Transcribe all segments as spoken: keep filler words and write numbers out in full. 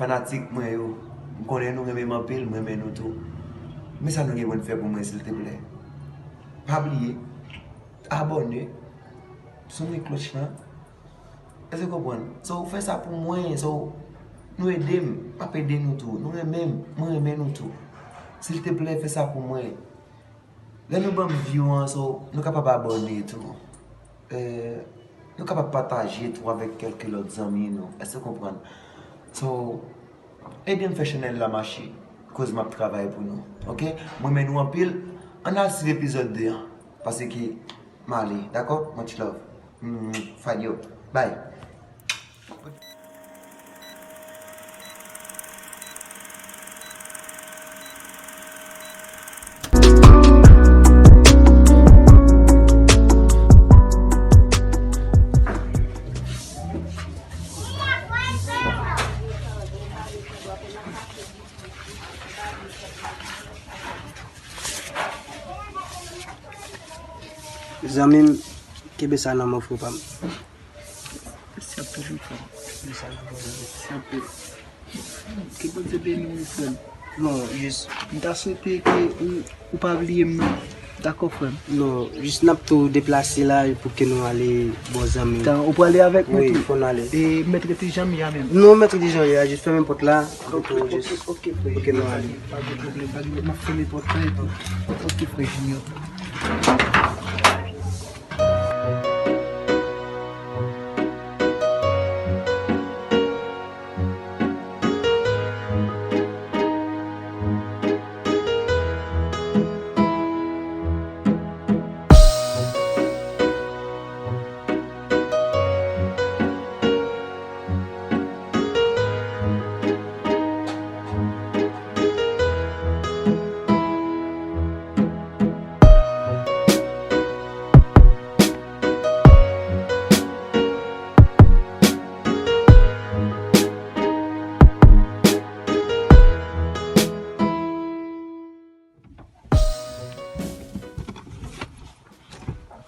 Fanatik mwen yo, m konnen nou renmen m anpil, m renmen nou tou. Men sa nou gen pou n fè pou mwen, silteplè. Pa bliye, abòne, sonje klòch lan. Èske w konprann? So, fè sa pou mwen, so, nou ede m, m ap ede nou tou. Nou renmen m, mwen renmen nou tou. Silteplè, fè sa pou mwen. Lè nou ban m view an, so, nou kapab abòne tou. Eh, nou kapab pataje tou avèk kèlke lòt zanmi nou. Èske w konprann? So, ede m fè chanèl la mache, koz m ap travay pou nou. Oke? Mwen renmen nou anpil. Ann al swiv epizòd de an. Paske m ale, dakò? Much love. Mm, Fadyo. Bye. Zanmi m, kenbe sa nan men w, frè pa m. Mèsi anpil, frè m. Kenbe sa nan men w. Mèsi anpil. Ke Bondye beni w, wi, frè m. Non, jis. M ta swete ke ou, ou pa bliye m, non. Dakò, frè m. Non, jis n ap tou deplase la pou ke nou ale bò zanmi. Tan, ou prale avèk mwen tou? Wi, fò n ale. E mèt rete jan m ye a menm? Non, mèt rete jan w ye a, jis fèmen pòt la. Ok, ok, ok, frè. Ok, nou ale. Pa gen pwoblèm, pa gen pwoblèm. M ap fèmen pòt la epi. Ok, frè Junior.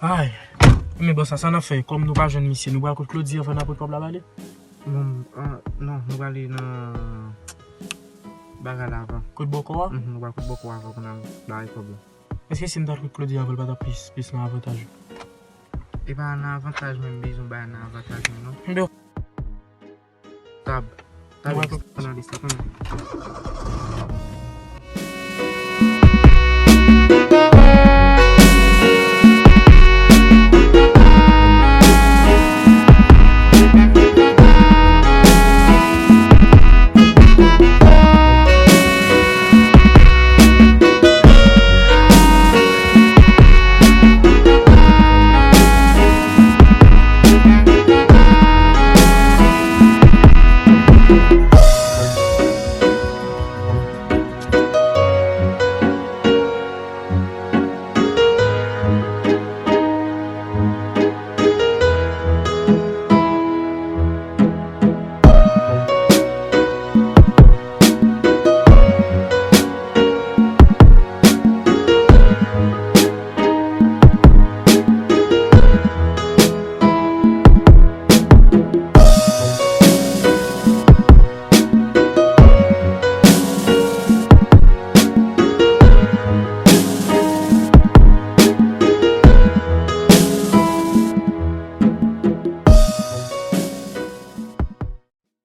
Ay, men bon, sa, sa n ap fè? Kòm nou pa jwenn misye, nou pral kot Claudy anvan n ap pot kòb la ba li? Bon, ah, non, nou prale nan bagay la avan. Kot bòkò a? Mhm, nou pral kot bòkò avan pou n al bay kòb la. Èske si m t al kot Claudy avan, l pa t ap plis, plis nan avantaj ou? E pa nan avantaj mwen, m bezwen bay nan avantaj mwen, non. Enben, Tab. Tab, analiz, tab, analiz.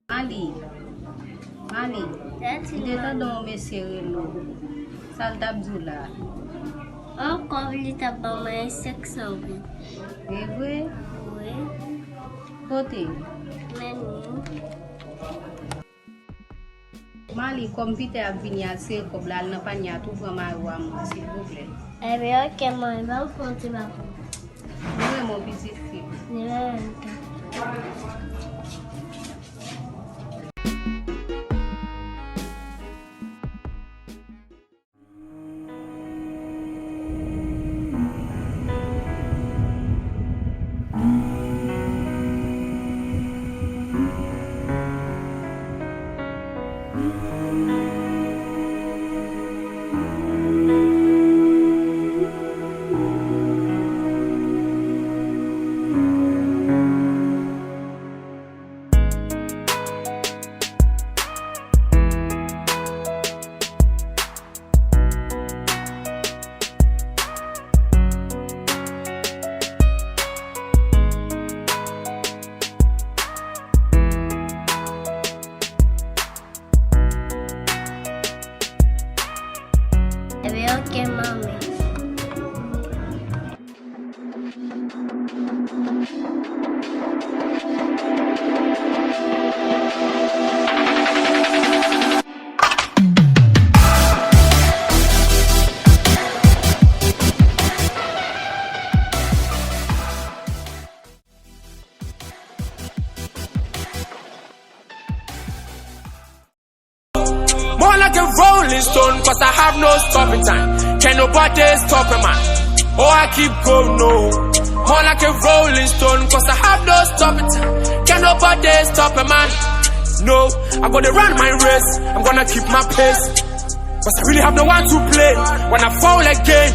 Mali, Mali, m te tande yon mesye rele w. Sa l t ap di w la? Oh, kòb li t ap ban mwen senk san goud. E vre? Wi. Kote? Men li. Mali, kòm Pitè ap vini, al sere kòb la, al nan panye a tou, pran mayo a mwen, silvouplè. Ebyen, oke, manmi, ban m fè yon ti bagay. Mwen renmen w, pitit fi m. Li renmen m tou. More like a rolling stone, cause I have no stopping time. Can nobody stop a man? Oh, I keep going, no. More like a rolling stone, cause I have no stopping time. Can nobody stop a man? No, I'm gonna run my race, I'm gonna keep my pace. Cause I really have no one to play when I fall again.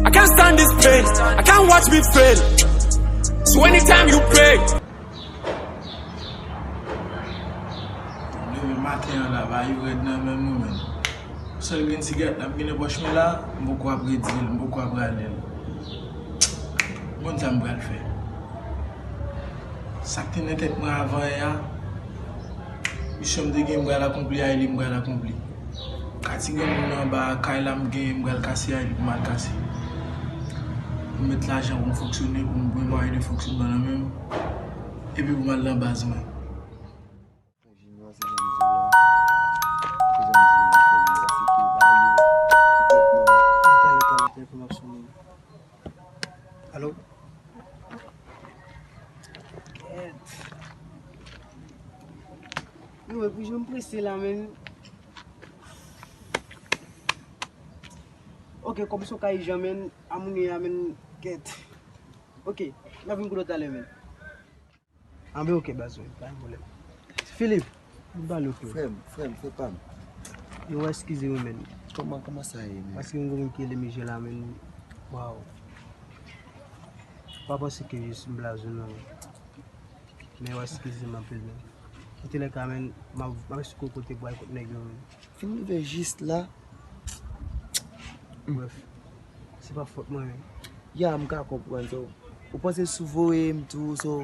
I can't stand this pain, I can't watch me fail. So anytime you pray, M leve maten an la, ba yo rèd nan men mwen menm. Sèl grenn sigèt la m gen nan pòch mwen la, m poko ap redi l, m poko ap rale l. M konn sa m pral fè. Sa k te nan tèt mwen avan yè a, misyon m te gen m pral akonpli a, e li m pral akonpli. Ka ti granmoun nan anba a, kay la m genyen, m pral kase a, epi pou m al kase. Pou m met lajan pou m fonksyone, pou m gen mwayen de fonksyonman nan men m, epi pou m al nan baz mwen. Junior, se jan m di w la. Se jan m di w la, frè m, paske ba yo, se tèt mwen. Talè, talè, telefòn ap sonnen. Alo? Kèt. Yo, epi jan m prese la, menn. Ok, kòm se yon ka ijan, menn, amoun yo a, menn, kèt. Ok, m ap vin kote w talè, menn. Anben, ok, baz, wi, pa gen pwoblèm. Philippe, m pale w, frè. Frè m, frè m, frè pa m. Yo, eskize wi, menn. Kòman, kòman sa ye, menn? Paske m gen yon moun ki rele m jodi a la, menn. Waw. Pa panse ke jis m blaze w, non. Men w eskize m anpil, menn. Antoulèka, menn, m ap, m ap eseye kote pou al kot nèg yo, menn. Fin rive jis la. Brèf, se pa fòt mwen, menn. Ya, m ka konprann, so, ou panse si w voye m tou, so,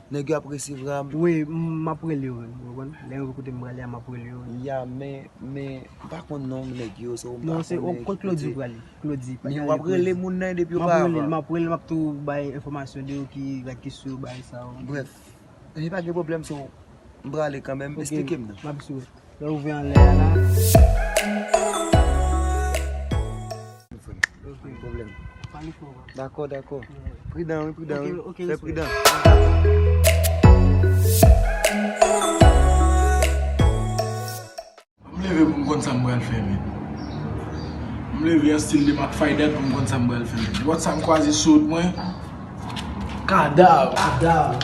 nèg yo ap resevwa m? Wi, m, m ap rele yo, menn, ou konprann? Lè m rive kote m prale a, m ap rele yo, menn. Ya, men, men, m pa konn non nèg yo, so, m pa konnen ki kote. Non, se, ou konn Claudy prale. Claudy, men w ap rele moun nan depi oparavan. M ap rele l, m ap rele l, m ap tou bay enfòmasyon de yo ki, ki sou bagay sa yo. Brèf, e pa gen pwoblèm, so, m prale kanmenm, esplike m non. M ap sou. Lè w ouvè anlè a la. Ok. Pa gen pwoblèm. Pa gen pwoblèm. Dakò, dakò. Yeah. Pridan, wi, pridan, wi. Ok, ok, respè. Fè pridan. M leve pou m konn sa m pral fè, men. M leve an stil de Mafayda pou m konn sa m pral fè, men. Nenpòt sa m kwaze sou wout mwen, kadav. Kadav.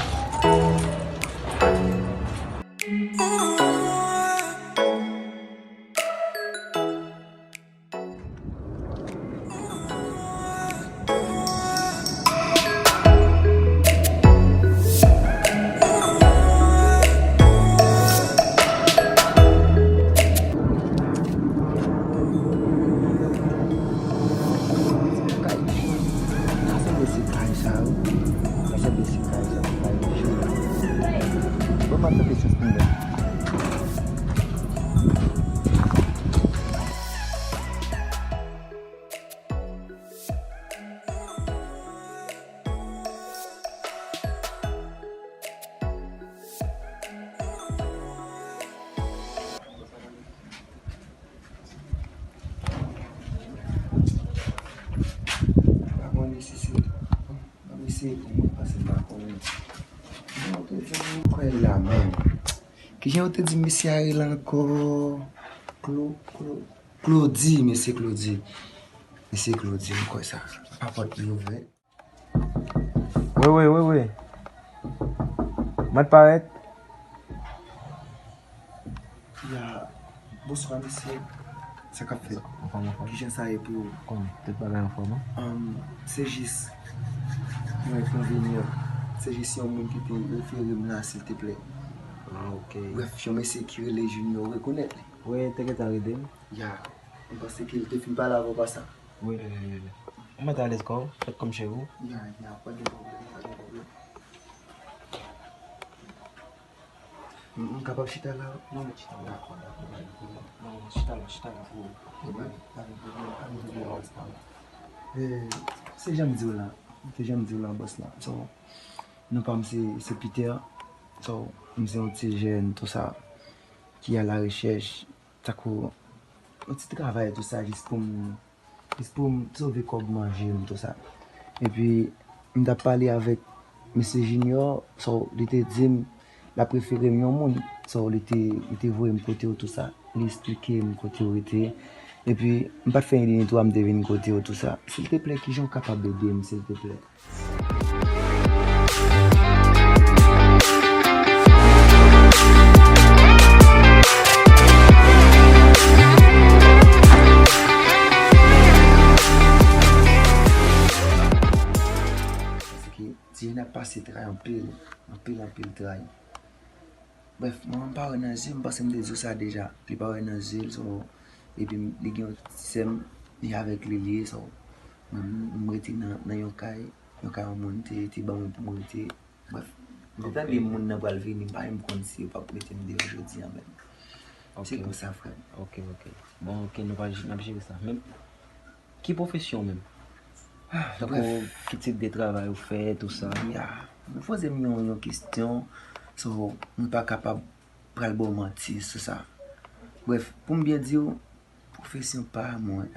Kay ijan. Sa sanble se kay sa yo. Sa sanble se kay sa yo, kay ijan. Bon, m ap tande chans mwen. Pa konnen si se, m ap eseye pou mwen, paske m pa konnen. Bon, tout jan m kwè la menm. Kijan yo te di mesye a rele ankò? Klo, Klo, Claudy, mesye Claudy. Mesye Claudy, m kwè sa. Pa pòt li ouvè. Wi, wi, wi, wi. Mwen t parèt. Ya, bonswa, mesye. Sa k ap fèt? Anfòm, anfòm. Kijan sa ye pou ou? Kòman? Tout bagay anfòm, an? Ann, se jis yon enkonvenyan. Se jis yon moun ki te refere m la, silteplè. Ah, ok. Brèf, yon mesye ki rele Junior, ou rekonèt li? Wi, te gentan rele m. Ya, m panse ke l te fin pale avè w pa sa. Wi, li, li, li, li. Ou mèt alèz kò w, fèt kòm cheri w. Ya, ya, pa gen pwoblèm, pa gen pwoblèm. M, m kapab chita la? Non, mèt chita la. Dakò, dakò, pa gen pwoblèm. Non, non, chita la, chita la pou ou. Wi, pa gen pwoblèm, pa gen pwoblèm, pa gen pwoblèm. E, se jan m di w la, se jan m di w la, bòs la. So, non pa m se, se Peter. So, m se yon ti jèn, tou sa, ki a la rechèch. Tankou yon ti travay tou sa, jis pou m, jis pou m sove kòb manje m tou sa. Epi, m t ap pale avèk mesye Junior, so, li te di m, L ap refere m yon moun. So, li te, li te voye m kote w, tou sa. Li esplike m kote w rete. Epi, m pa t fè yon lidinitwa, m te vin kote w, tou sa. Silteplè, kijan w kapab ede m, silteplè? Paske ti jèn ap pase tray anpil, anpil, anpil tray. Brèf, manman m pa wè nan je m, m panse m te di w sa deja. Li pa wè nan je l, so, epi m, li gen yon ti sè m, li avèk li li ye, so, mwen, m, m rete nan, nan yon kay, yon kay yon moun te, te ban mwen pou mwen rete. Brèf, m te tande moun nan pral vini, m pa menm konn si yo p ap mete m deyò jodi a menm. Se konsa, frè m. Ok, ok. Bon, ok, nou pral, n ap jere sa. Men, ki pwofesyon w menm? Tankou, ki tip de travay ou fè, tou sa? Ya, ou poze m yon, yon kesyon, so, mwen pa kapab pral ba w manti sou sa. Brèf, pou m byen di w, pwofesyon pa mwen.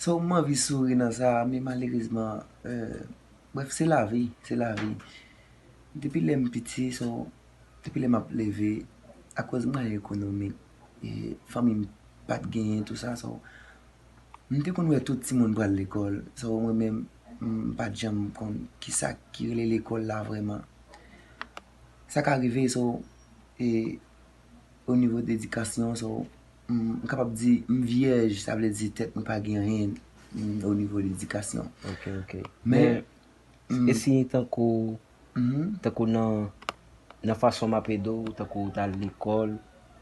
So, m anvi souri nan sa, men malerezman, euh, brèf, se lavi, se lavi. Depi lè m piti, so, depi lè m ap leve, akoz mwayen ekonomik, e, fanmi m pa t genyen, tou sa, so, m te konn wè tout timoun pral lekòl, so, mwen menm, m pa t janm konn kisa ki rele lekòl la vrèman. Sa ka rive, so, e, o nivo de edikasyon, so, m, m kapab di m vyèj, sa vle di tèt mwen pa gen anyen, m, o nivo de edikasyon. Ok, ok. Men, men, m, e si tankou, mhm, tankou nan, nan fason m ap ede w, tankou w t al lekòl,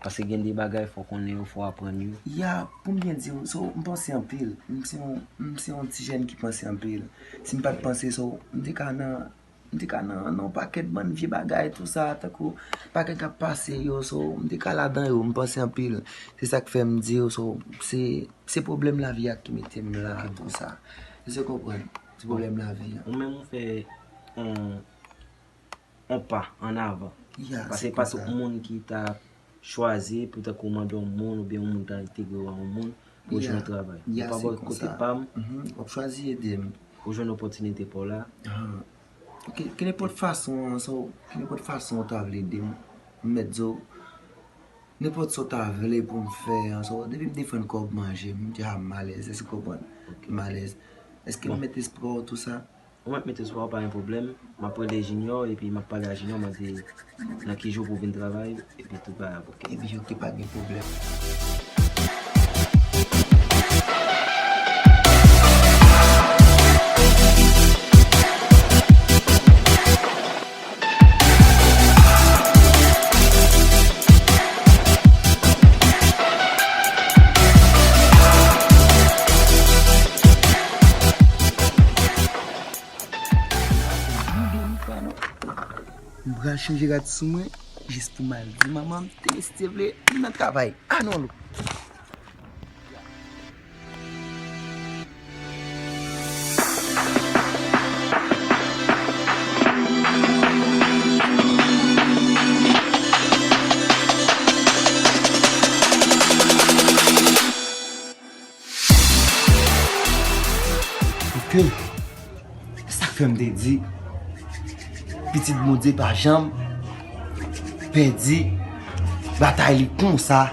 paske gen de bagay fò w konnen yo, fò w aprann yo. Ya, pou m byen di w, so, m panse anpil. M se yon, m se yon ti jèn ki panse anpil. Si m pa t panse, so, m te ka nan M te ka nan, nan yon pakèt bann vye bagay, tou sa, tankou pakèt k ap pase yo, so, m te ka ladan yo, m panse anpil. Se sa k fè m di w, so, se, se pwoblèm lavi a ki mete m la, tou sa. Èske w konprann? Se pwoblèm lavi a. Ou menm ou fè yon, yon pa ann avan. Ya, paske se pa tout moun ki ta chwazi pou tankou mande yon moun oubyen yon moun ta entegre w a yon moun pou jwenn yon travay. Mwen pa bò kote pa m. Mhm. W ap chwazi ede m. Ou jwenn opòtinite pa w la. Ah. Ke, ke nenpòt fason, so, ke nenpòt fason w ta vle ede m, m mèt di w, nenpòt sa w ta vle pou m fè an, so, depi m defann kòb manje, m di a m alèz, èske w konprann? M alèz. Èske m mèt espwa w, tou sa? Ou mèt mete sou ou, pa gen pwoblèm. M ap rele Junior, epi m ap pale a Junior, mande nan ki jou pou vin travay, epi tout bagay ap oke. Epi oke, pa gen pwoblèm. M pral chanje rad sou mwen, jis pou m al di manman m, te mesye vle, m nan travay. A non, Lou. Ok. Sa k fè m te di, pitit Bondye pa janm pèdi batay li konsa.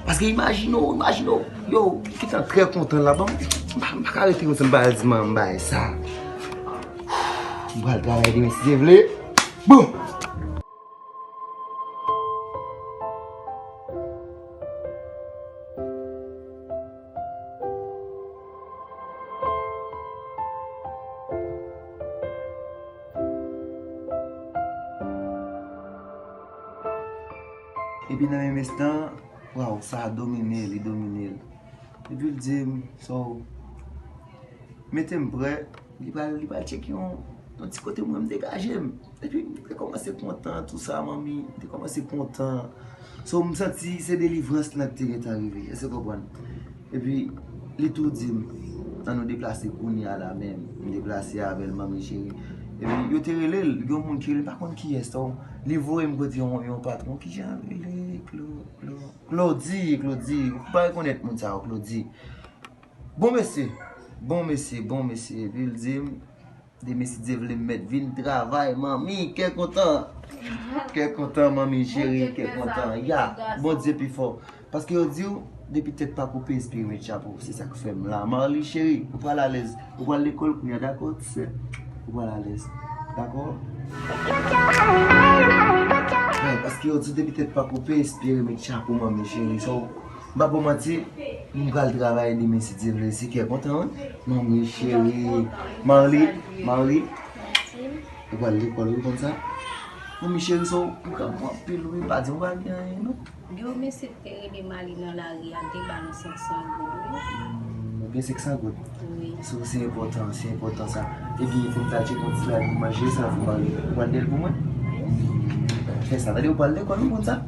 Paske imajine w, imajine w, yo, gentan trè kontan la. Bon, m pa, m pa ka rete konsa, m pa al di manman m bagay sa. M pral travay demen si Dye vle. Bon! Epi nan menm enstan, waw, sa domine, li domine l. Epi l di m, so, mete m prè, li pral, li pral tcheke yon, yon ti kote mwen m degaje m. Epi m te kòmanse kontan, tou sa, manmi, m te kòmanse kontan. So, m santi se delivrans lan ki te gentan rive, èske w konprann? Epi, li tou di m, ann nou deplase kounye a la menm. M deplase avè l, manmi cheri. Epi, yo te rele l, gen yon moun ki rele l, m pa konn kiyès, so, li voye m kote yon, yon patwon, kijan l rele, Klo, Klo, Klodi, Klodi, ou pa rekonèt moun sa yo, Klodi. Bon mesye, bon mesye, bon mesye, epi l di m, demen si Dye vle m mèt vin travay, manmi, kè kontan. Kè kontan, manmi cheri, kè kontan. Ya, Bondye pi fò. Paske yo di w, depi tèt pa koupe, espere met chapo. Se sa k fè m la. Marly cheri, ou pral alèz. Ou pral lekòl kounye a, dakò, ti sè? Ou pral alèz. Dakò? Wi, paske yo di depi tèt pa koupe, espere met chapo, manmi cheri. So, m pa pou manti, m pral travay demen si Dye vle, si kè kontan, wi. Manmi cheri, Marly, Marly, ou pral lekòl, wi, konn sa? Manmi cheri, so, ou ka pran anpil, wi, pa di m pa gen anyen, non. Gen yon mesye ki te rele Marly nan lari a, te ba nou senk san goud, wi. Hmm, ou gen senk san goud? Wi. So, se enpòtan, se enpòtan sa. Ebyen, fò m ta tcheke yon ti bagay pou manje, sa pou Marly. Ou pral dèyè l pou mwen? Wi. Fè sa, tande, ou pral lekòl, ou konn sa?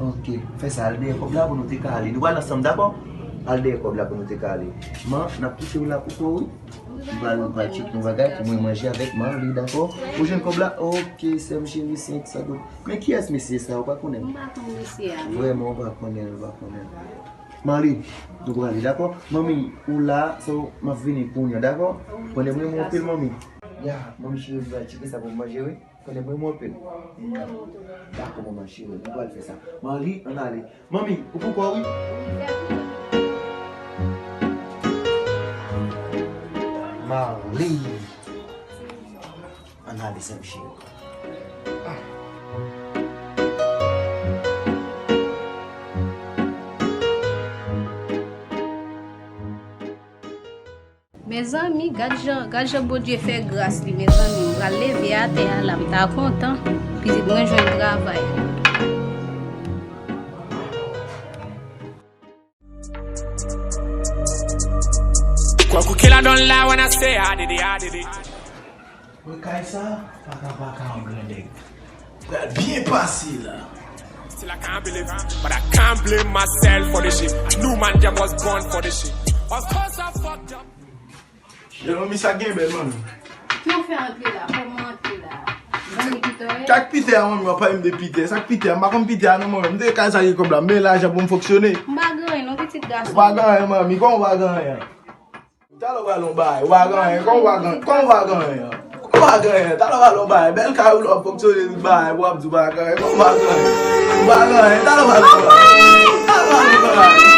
Ok, fè sa, al dèyè kòb la pou nou te ka ale. Nou pral ansanm, dakò? Al dèyè kòb la pou nou te ka ale. Man, n ap kite w la pou kò, wi. M pral, m pral tcheke yon bagay pou mwen manje avèk Marly, dakò? Ou jwenn kòb la? Ok, sè m cheri, senk san goud. Men kiyès mesye sa? Ou pa konnen l? M pa konn mesye a, non. Vrèman, ou pa konnen l, ou pa konnen l. Marly, nou prale, dakò? Manmi, ou la, so, m ap vini kounye a, dakò? Konnen m renmen w anpil, manmi. Ya, manmi cheri, m pral tcheke sa pou m manje, wi. Konnen m renmen w anpil. Dakò, manman cheri, nou pral fè sa. Marly, ann ale. Manmi, ou pou kò, wi. Marly. Ann ale, sè m cheri. Mezanmi, gad jan, gad jan Bondye fè gras li, mezanmi. M pral leve atè a la, m ta kontan. Pitit mwen jwenn travay. Kwa kuke la don la wana se adede adede. Mwen kay sa, paka paka an gran nèg. Pral byen pase la. Still I can't believe, but I can't blame myself for this shit. I knew man them was born for this shit. Of course I fucked up. Yo, manmi, sa gen bèl, manmi. Ki w fè antre la? Kòman antre la? Zanmi Pitè? Kak Pitè a, manmi, w ap pale m de Pitè. Sa k Pitè a? M pa konn Pitè a, non, manmi. M te kay sa gen kòb la. Men lajan pou m fonksyone. M pa gen anyen, non, pitit gason. Ou pa gen anyen, manmi. Kòman w pa gen anyen? Talè w pral yon bagay, w pa gen anyen, kòman w pa gen, kòman w pa gen anyen? Kòman w pa gen anyen? Talè w pral yon bagay, bèl kay ou la w ap fonksyone tout bagay, pou w ap di w pa gen anyen, kòman w pa gen anyen? Ou pa gen anyen, talè w pral yon bagay. Talè w pral yon bagay.